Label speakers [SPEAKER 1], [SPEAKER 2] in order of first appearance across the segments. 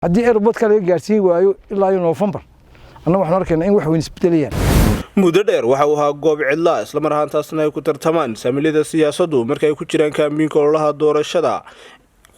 [SPEAKER 1] Haddii airportka laga gaarsiin waayo ilaa iyo Noofembar, annaga waxaan arkaynaa in wax weyn isbedelayaan.
[SPEAKER 2] Muddo dheer waxa uu ahaa goob cidla, islamar ahaantaasna ay ku tartamaan saamilada siyaasaddu marka ay ku jiraan kaambiinka ololaha doorashada,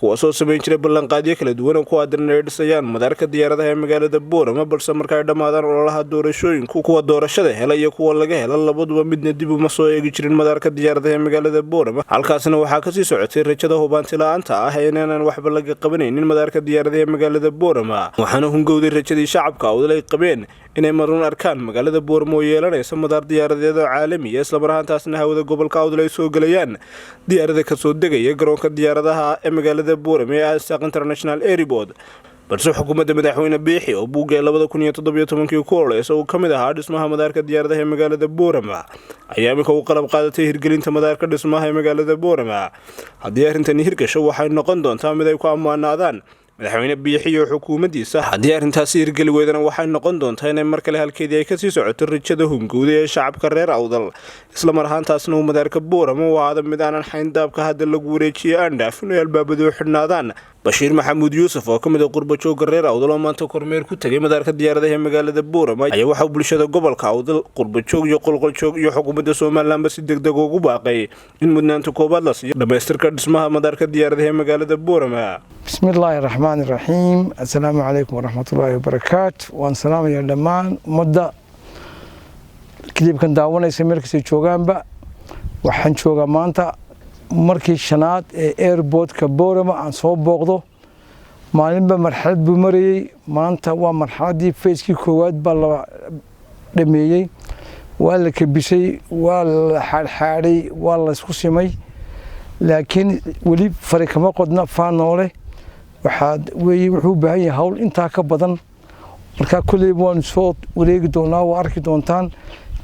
[SPEAKER 2] kuwaasoo samayn jiray ballanqaadyo kala duwan oo ku aadan inay dhisayaan madaarka diyaaradaha ee magaalada Boorama. Balse marka ay dhammaadaan ololaha doorashooyinku, kuwa doorashada hela iyo kuwa laga hela labaduba midna dib uma soo eegi jirin madaarka diyaaradaha ee magaalada Boorama. Halkaasna waxaa kasii socotay rajada hubaanti la-aanta ah ee inaanan waxba laga qabanaynin madaarka diyaaradaha ee magaalada Boorama, waxaana hungowday rajadii shacabka Awdal ay qabeen inay marun arkaan magaalada Boorama oo yeelanaysa madaar diyaaradeed oo caalamiya, islamar ahaantaasna hawada gobolka Awdal ay soo gelayaan diyaarada kasoo degaya garoonka diyaaradaha ee magaalada Boorama ee Isaaq International Airport. Balse xukuumadda madaxweyne Biixi oo buugga 2017-kii ku ololeysa uu ka mid ahaa dhismaha madaarka diyaaradaha ee magaalada Boorama ayaa iminka u qalab qaadatay hirgelinta madaarka dhismaha ee magaalada Boorama. Haddii arrintani hirgasho, waxay noqon doontaa mid ay ku ammaanaadaan madaxweyne Biixi iyo xukuumaddiisa. Haddii arrintaasi hirgeli weydana, waxay noqon doontaa inay mar kale halkeedii ay kasii socoto rajada hungowda ee shacabka reer Awdal, islamar ahaantaasna uu madaarka Boorama u ahaada mid aanan xayndaabka hadda lagu wareejiyay aan dhaafin ay albaabadu xidhnaadaan. Bashiir Maxamuud Yuusuf oo ka mid ah qurba joogga reer Awdal oo maanta kormeer ku tegay madaarka diyaaradaha ee magaalada Boorama ayaa waxauu bulshada gobolka Awdal, qurbajoog iyo qolqoljoog iyo xukuumadda Somalilanba si deg deg ugu baaqay in mudnaanta koowaad la siiyo dhamaystirka dhismaha madaarka diyaaradaha ee magaalada Boorama.
[SPEAKER 1] Bismi illaahi raxmaani raxiim. Assalaamu calaykum waraxmatullaahi wabarakaatu. Waan salaamayaa dhammaan ummadda kilibkan daawanaysa meel kastay joogaanba. Waxaan joogaa maanta markii shanaad ee airportka Boorama aan soo booqdo. Maalinba marxalad buu marayey. Maanta waa marxaladdii phase-kii koowaad baa la dhameeyey, waa la kabisay, waa la xaadxaadhay, waa laysku simay, laakiin weli fari kama qodna faanoole. Waxaad weeye wuxuu u baahan yahay hawl intaa ka badan. Markaa kolleyba waanu soo wareegi doonaa, waa arki doontaan.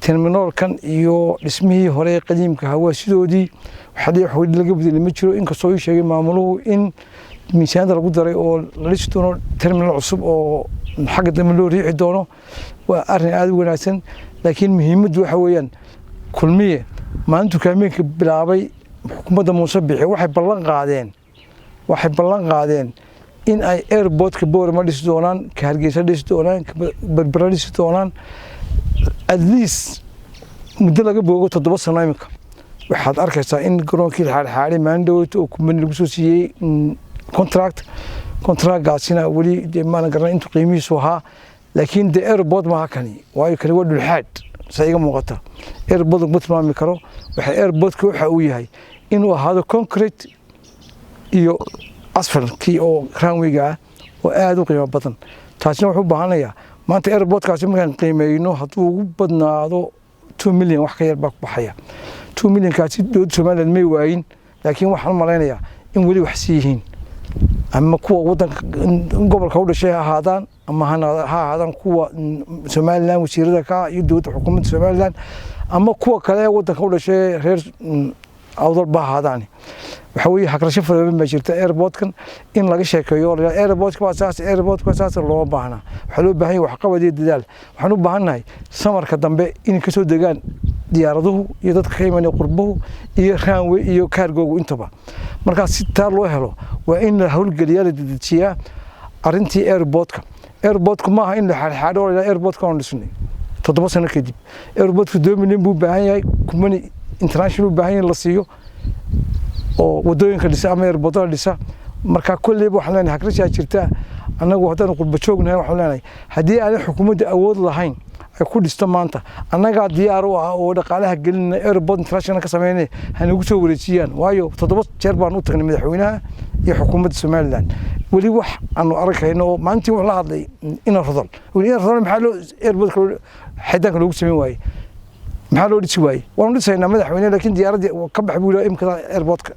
[SPEAKER 1] Terminalkan iyo dhismihii hore ee qadiimka ahaa waa sidoodii, waxaa wax laga bedelay ma jiro, inkastoo ii sheegay maamuluhu in miisaanada lagu daray oo la dhisi doono terminal cusub oo xagga dambe loo riixi doono. Waa arrin aada u wanaagsan, laakiin muhiimaddu waxa weeyaan, Kulmiye maalintuu campaignka bilaabay, xukuumadda Muuse Bixi waxay ballan qaadeen in ay airportka Boorama dhisi doonaan, ka Hargeysa dhisi doonaan, ka Berbera dhisi doonaan, at least muddo laga boogo 7 sano. Iminka waxaad arkaysaa in garoonkii xaadxaadhay maalin dhaweyto oo kumbani lagu soo siiyey contract. Contractgaasina weli dee maanan garanay intuu qiimihiisu ahaa, laakiin dee airport maaha kani, waayo kani waa dhulxaadh sa iga muuqata. Airport laguma tilmaami karo. Waxa airportka waxa uu yahay inuu ahaado concrete iyo asphaltkii oo runwayga ah oo aada u qiimo badan. Taasina wuxuu u baahanayaa maanta airportkaasi markaan qiimeyno, hadduu ugu badnaado 2 million, wax ka yar baa ku baxaya. 2 millionkaasi dowladda Somaliland may waayin, laakiin waxaan u malaynayaa in weli wax sii yihiin, ama kuwa wadanka gobolka u dhashay ha ahaadaan ama ha ahaadaan kuwa Somaliland wasiirada ka ah iyo dowladda xukuumadda Somaliland ama kuwa kale ee wadanka u dhashay reer Awdal ba ahaadaan. Waxa weeye hagrasho fara badan baa jirta. Airportkan in laga sheekeeyo airportka waa saas, airportka waa saas, looma baahna. Waxaa loo baahan yahay waxqabad iyo dadaal. Waxaan u baahannahay summerka dambe inay kasoo degaan diyaaraduhu iyo dadka ka imanaya qurbuhu iyo runway iyo cargogu intaba. Markaa si taa loo helo, waa in la howlgeliyaa, la dedejiyaa arrintii airportka. Airportku maaha in la xaadxaadho oo airportka aanu dhisnay 7 sano kadib. Airportku 2 milyan buu u baahan yahay, company international u baahan yahay la siiyo oo wadooyinka dhisa ama airportada dhisa. Marka kolleyba waxaan leenahay hagrashaa jirta. Annagu haddaan qurba joognahay, waxaan leenahay haddii aanay xukuumadda awood lahayn ay ku dhisto maanta, annagaa diyaar u ah oo dhaqaalaha gelinna, airport international ka sameynay, hanagu soo wareejiyaan. Waayo 7 jeer baan u tagnay madaxweynaha iyo xukuumadda Somaliland, weli wax aanu arkayno oo maalintii wuxuu la hadlay ina Rodol, weli ina Rodol maxaa loo airportka xaydaanka loogu sameyn waayey? Maxaa loo dhisi waayey? Waanu dhisaynaa madaxweyne, laakiin diyaaraddii ka bax buu yidhi. Imika airportka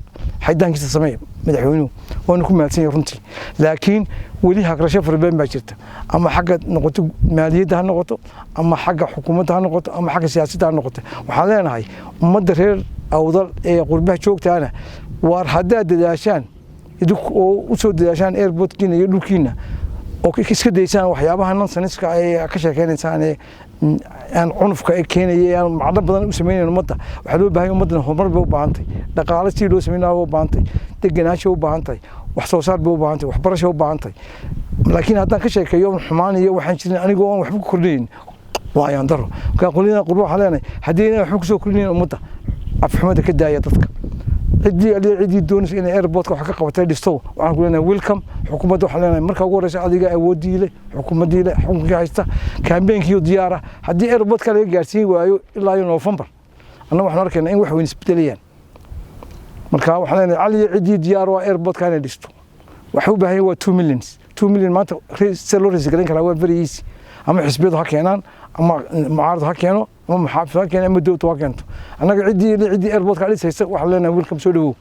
[SPEAKER 1] xaydaankiisa sameeya madaxweynuhu, waanu ku mahadsan yahay runtii, laakiin weli hagrasho fara badan baa jirta, ama xagga noqoto maaliyadda ha noqoto, ama xagga xukuumadda ha noqoto, ama xagga siyaasadda ha noqoto. Waxaan leenahay ummadda reer Awdal ee qurbaha joogtaana, waar haddaad dadaashaan idinku oo u soo dadaashaan airportkiina iyo dhulkiina oo iska daysaan waxyaabaha nonsense-ka ay ka sheekeynaysaan ee aan cunufka keenaya, aan macno badan u sameynayn ummadda. Waxaa loo baahan yahay ummaddan horumar bay u baahan tahay, dhaqaale sidii loo sameyn lahaa u baahan tahay, degenaansho u baahan tahay. Wax soo saar bay u baahan tahay, waxbarasha u baahan tahay. Laakiin haddaan ka sheekeeyo xumaan iyo waxaan jirin, anigoo aan waxba ku kordhinayn, waa ayaan daro. Marka qolyadan qurbo waxaan leenahay, haddii inay waxba kusoo kordhinayn ummadda, afxumada ka daaya dadka. Ciddii aliya ciddii doonaysa inay airportka wax ka qabatay, dhisto, waxaan ku leenahay welcome. Xukuumadda waxaan leenahay, marka ugu horeysa adiga awooddii leh, xukuumaddii leh, xukunkii haysta, campaignkiiyo diyaara. Haddii airportka laga gaarsiin waayo ilaa iyo November, annaga waxaan arkaynaa in wax weyn isbedelayaan. Marka waxaan leenahay, caliya ciddii diyaar waa airportka inay dhisto, waxay u baahan yihin waa 2 millions. 2 million maanta see loo raise garan karaa? Waa very easy. Ama xisbiyadu ha keenaan, ama mucaaradu ha keeno, ama muxaafid ha keeno, ama dowladdu ha keento. Annaga ciddii airportka dhisaysa waxaan leenahay welcome, soo dhawow.